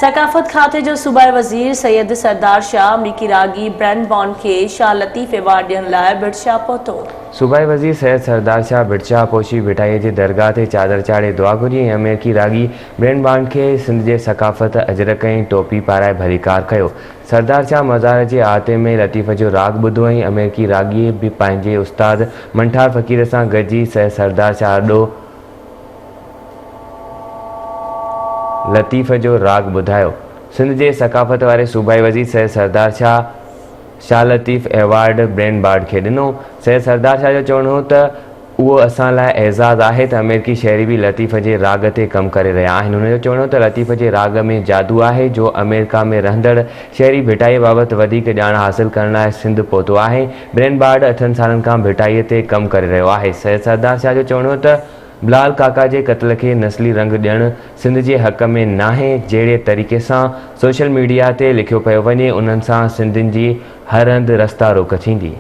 ثقافت کاتي جو صوبائي وزير سيد سردار شاهه آمريڪي راڳي برين بانڊ کي شاهه لطيف ايوارڊ ڏيڻ لاء ڀٽ شاهه پهتو. صوبائي وزير سيد سردار شاهه ڀٽ شاهه پهچي ڀٽائي جي درگاهه تي چادر چاڙهي دعا گهري ۽ آمريڪي راڳي برين بانڊ کي سنڌ جي ثقافت اجرڪ ۽ ٽوپي پارائي ڀليڪار ڪيو. سردار شاهه مزار جي احاطي ۾ لطيف جو راڳ ٻڌو ۽ آمريڪي راڳيء به پنهنجي استاد منٺار فقير سان گڏجي سيد سردار شاهه آڏو لطيف جو راڳ ٻڌايو. سنڌ جي ثقافت واري صوبائي وزير Syed Sardar Shah, Shah Latif award Brent Bard کي ڏنو. سيد سردار شاهه جو چوڻ هو ته اهو اسان لاء اعزاز آهي ته آمريڪي شهري به لطيف جي راڳ تي ڪم ڪري رهيا آهن. هن جو چوڻ هو ته لطيف جي راڳ ۾ جادو آهي جو آمريڪا ۾ رهندڙ شهري ڀٽائي بابت وڌيڪ ڄاڻ حاصل ڪرڻ لاء سنڌ پهتو آهي. برين بارڊ اٺن سالن کان ڀٽائي تي ڪم ڪري رهيو آهي. سيد سردار شاهه جو چوڻ هو ته بلال ڪاڪا جي قتل کي نسلي رنگ ڏيڻ سنڌ جي حق ۾ ناهي، جهڙي طريقي سان سوشل ميڊيا تي لکيو پيو وڃي انهن سان سنڌين جي هر هنڌ رستا روڪ ٿيندي.